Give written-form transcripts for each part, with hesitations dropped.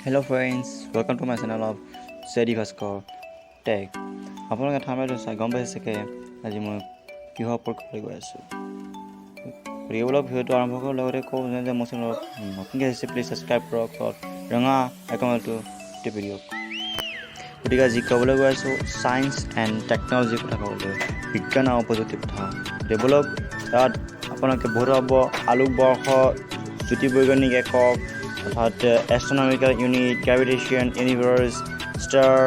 Hello friends, welcome to my channel of Jedi Bhaskar Tech. আপোনালোকে থাম্বনেইলটো চাই গম পাইছে চাগে আজি মই কিহৰ ওপৰত ক'বলৈ গৈ আছোঁ। গতিকে ব'লক, ভিডিঅ'টো আৰম্ভ কৰাৰ লগতে কওঁ যে মোৰ চেনেলত নতুনকৈ আহিছে, প্লিজ ছাবস্ক্ৰাইব কৰক, ৰঙা আইকনটো টিপি দিয়ক। গতিকে আজি ক'বলৈ গৈ আছোঁ ছায়েন্স এণ্ড টেকন'লজিৰ কথা ক'বলৈ, বিজ্ঞান আৰু প্ৰযুক্তিৰ কথা। গতিকে ব'লক, তাত আপোনালোকে বহুত পাব। আলোকবৰ্ষ, জ্যোতিৰ্বৈজ্ঞানিক একক অৰ্থাৎ astronomical unit, gravitation, universe, star,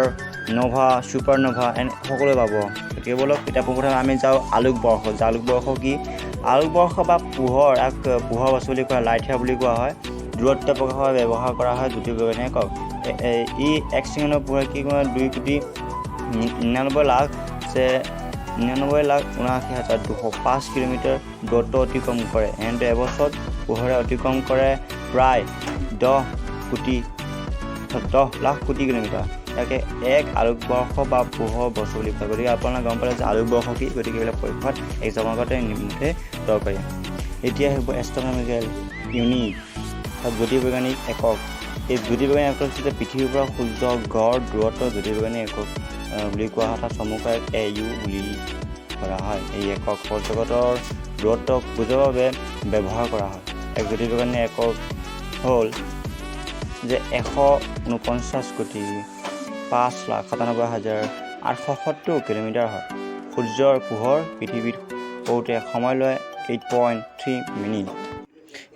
nova, super nova and সকলোৱে পাব। গতিকে ব'লক, এতিয়া পোনপ্ৰথমে আমি যাওঁ আলোকবৰ্ষ। যে আলোকবৰ্ষ কি? আলোকবৰ্ষ বা পোহৰ, এক পোহৰ বস্তু বুলি কোৱা, লাইট বুলি কোৱা হয়। দূৰত্ব প্ৰকাশৰ ব্যৱহাৰ কৰা হয় জ্যোতিৰ্বৈজ্ঞানিক একক। ই এক ছেকেণ্ডৰ পোহৰ কি কয়, 2 কোটি 99 লাখ যে 99,79,205 কিলোমিটাৰ দূৰত্ব অতিক্ৰম কৰে। এনেদৰে এবছৰত পোহৰে অতিক্ৰম কৰে প্ৰায় 10 কোটি, 10 লাখ কোটি কিলোমিটাৰ। ইয়াকে এক আলোকবৰ্ষ বা পোহৰ বছৰ বুলি কয়। গতিকে আপোনালোকে গম পালে যে আলোকবৰ্ষ কি। গতিকে এইবিলাক পৰীক্ষাত এক্সামৰ আগতে মুঠেই দৰকাৰী। এতিয়া আহিব এষ্ট্ৰনমিকেল ইউনিট অৰ্থাৎ জ্যোতিৰ্বৈজ্ঞানিক একক। এই জ্যোতিৰ্বৈজ্ঞানিক একক হৈছে পৃথিৱীৰ পৰা সূৰ্য গড় দূৰত্ব জ্যোতিৰ্বৈজ্ঞানিক একক বুলি কোৱা হয়। তাত চমুকৈ এ ইউ বুলি কৰা হয়। এই একক সৌৰজগতৰ দূৰত্বক বুজাৰ বাবে ব্যৱহাৰ কৰা হয়। এক জ্যোতিৰ্বৈজ্ঞানিক একক হ'ল যে 149 কোটি 5 লাখ 97 হাজাৰ 870 কিলোমিটাৰ হয়। সূৰ্যৰ পোহৰ পৃথিৱীত পৰোঁতে সময় লয় 8.3 মিনিট।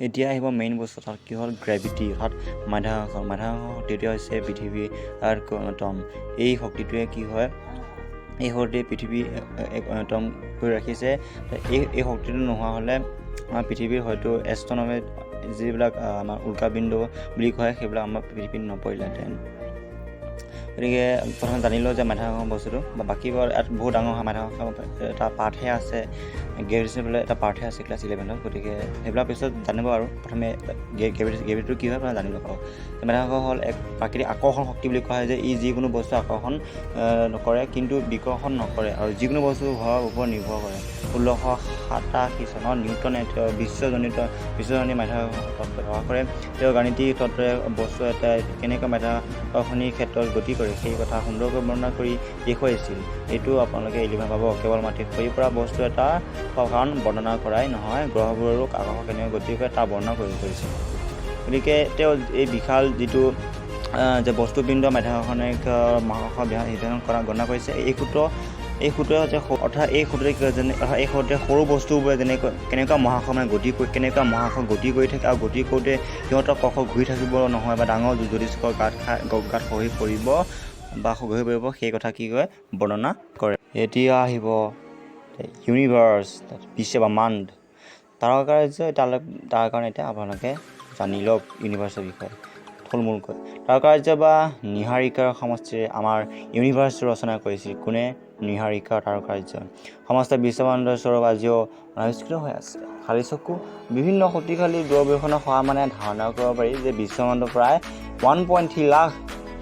এতিয়া আহিব মেইন বস্তু, অৰ্থাৎ কি হ'ল? গ্ৰেভিটি অৰ্থাৎ মাধ্যাকৰ্ষণ। মাধ্যাকৰ্ষণ শক্তিটোৱে হৈছে পৃথিৱীৰ অন্যতম। এই শক্তিটোৱে কি হয়, এই শক্তিয়ে পৃথিৱী এক অন্যতম কৰি ৰাখিছে। এই শক্তিটো নোহোৱা হ'লে আমাৰ পৃথিৱীৰ হয়তো এষ্ট্ৰনমিত যিবিলাক আমাৰ উল্কাপিণ্ড বুলি কয়, সেইবিলাক আমাৰ পৃথিৱীত নপৰিলেহেঁতেন। গতিকে প্ৰথমে জানি লওঁ যে মাধ্যাকৰ্ষণ বস্তুটো বা বাকী বাৰু ইয়াত বহুত ডাঙৰ হয়। মাধ্যাকৰ্ষণ এটা পাঠহে আছে, গ্ৰেভিটেশ্যন বোলে এটা পাঠহে আছে ক্লাছ 11ত। গতিকে সেইবিলাক পিছত জানিব আৰু প্ৰথমে গ্ৰেভিটিটো কি হয় প্ৰথমে জানি লওক। মাধ্যাকৰ্ষণ হ'ল এক প্ৰাকৃতিক আকৰ্ষণ শক্তি বুলি কোৱা হয় যে ই যিকোনো বস্তু আকৰ্ষণ নকৰে কিন্তু বিকৰ্ষণ নকৰে আৰু যিকোনো বস্তু ভৰৰ ওপৰত নিৰ্ভৰ কৰে। 1687 চনত নিউটনে তেওঁৰ বিশ্বজনীন মাধ্যাকৰ্ষণ তত্ত্ব প্ৰকাশ কৰে। তেওঁ গাণিতিক তত্ত্বৰে বস্তু এটাই কেনেকৈ মাধ্যাকৰ্ষণীৰ ক্ষেত্ৰত গতি কৰে, সেই কথা সুন্দৰকৈ বৰ্ণনা কৰি দেখুৱাইছিল। এইটো আপোনালোকে 11 পাব। কেৱল মাটিত সৰি পৰা বস্তু এটা কাৰণ বৰ্ণনা কৰাই নহয়, গ্ৰহবোৰৰো আকাশত কেনেকৈ গতি কৰে তাৰ বৰ্ণনা কৰিছিল। গতিকে তেওঁ এই বিশাল যিটো যে বস্তুপিণ্ড মাধ্যাকৰ্ষণে মহাকৰ্ষ নিৰ্ধাৰণ কৰা গণনা কৰিছে। এই সূত্ৰই হৈছে, অৰ্থাৎ এই সূত্ৰই কি যেনে, অৰ্থাৎ এই সূত্ৰই সৰু বস্তুবোৰে যেনেকৈ কেনেকুৱা মহাকাশ মানে গতি কৰি, কেনেকুৱা মহাকাশত গতি কৰি থাকে আৰু গতি কৰোঁতে সিহঁতৰ কক্ষ ঘূৰি থাকিব নহয় বা ডাঙৰ জ্যোতিষ্কৰ গাঁত খাই গাঁত খহি পৰিব বা খহি পৰিব, সেই কথা কি কয়, বৰ্ণনা কৰে। এতিয়া আহিব ইউনিভাৰ্ছ, বিশ্ব ব্ৰহ্মাণ্ড, তাৰকাৰাজ্য। তালৈ তাৰ কাৰণে এতিয়া আপোনালোকে জানি লওক ইউনিভাৰ্ছৰ বিষয়ে থুলমূলকৈ। তাৰকাৰাজ্য বা নীহাৰিকাৰ সমষ্টিৰে আমাৰ ইউনিভাৰ্ছটো ৰচনা কৰিছিল কোনে? নীহাৰিকা তাৰকাৰাজ্য। সমস্ত বিশ্বব্ৰহ্মাণ্ডৰ স্বৰূপ আজিও অনাৱিষ্কৃত হৈ আছে। খালী চকু বিভিন্ন শক্তিশালী দূৰবীক্ষণৰ সহায় মানে ধাৰণা কৰিব পাৰি যে বিশ্বব্ৰহ্মাণ্ডত প্ৰায় 1.3 লাখ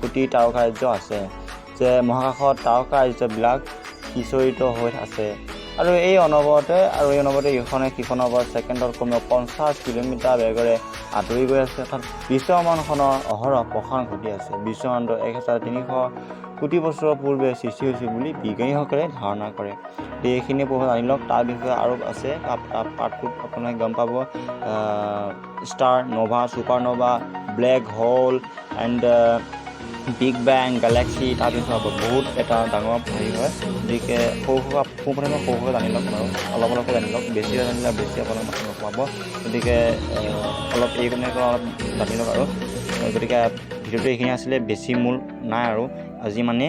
কোটি তাৰকাৰাজ্য আছে, যে মহাকাশত তাৰকাৰাজ্যবিলাক সিঁচৰিত হৈ আছে আৰু এই অনবৰতে ইখনে সিখনৰ পৰা ছেকেণ্ডত কমেও 50 কিলোমিটাৰ বেগেৰে আঁতৰি গৈ আছে। অৰ্থাৎ বিশ্বব্ৰহ্মাণ্ডখনৰ অহৰহ প্ৰসাৰণ ঘটি আছে। বিশ্বব্ৰহ্মাণ্ড 1300 কোটি বছৰৰ পূৰ্বে সৃষ্টি হৈছিল বুলি বিজ্ঞানীসকলে ধাৰণা কৰে। এইখিনি পঢ়ি জানি লওক। তাৰ বিষয়ে আৰু আছে, তাৰ পাঠটোত আপোনালোকে গম পাব star, nova, super nova, black hole and big bang, galaxy। তাৰ বিষয়ে বহুত এটা ডাঙৰ হেৰি হয়। গতিকে সৰু সুৰা পোনপ্ৰথমে সৰু সুৰা জানি লওক আৰু অলপ অলপকৈ জানি লওক। বেছি জানিলে বেছি আপোনাক মাথা নোসোমাব। গতিকে অলপ এইখিনি অলপ জানি লওক আৰু গতিকে ভিডিঅ'টো এইখিনি আছিলে, বেছি মূল নাই আৰু আজি মানে।